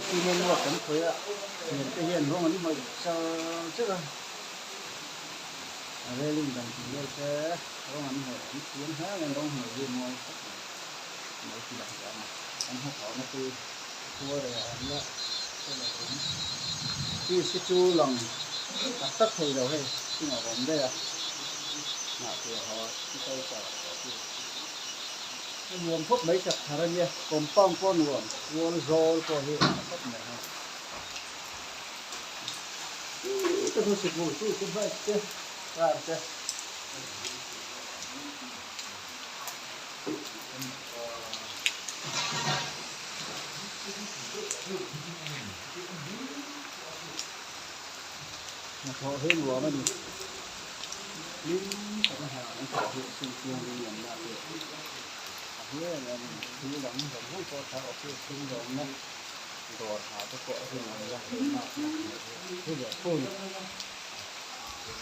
Cement work an khawih a thian te hian rawng an hnawih char char a a railing dan tih vel te rawng an hnawih an thiam hle mai rawng hnawih hi mawi khawp mai mawi chi dang dang a an hnathawhna chu khuarei ah an la hre lo awm fish hi chu lang tak tak thei lo hei chungah a awm daih a hnah piah haw culture ah pawh A nuam khawp mai sak thar a nia, compound pawh a nuam, rual zawl pawh hi a tha khawp mai hei. Ka hmu sikul chu chu bike te car te. Hnathawh hi nuam a ni. Hlim tak a ha an thawh hi sin chiang ding lam lah te a hle a ni. Thil dang zawng zawng pawh thar office thil zawmna dawr ha te pawh a rinawm la hei hmak hmak mai hi thu leh thu a ni.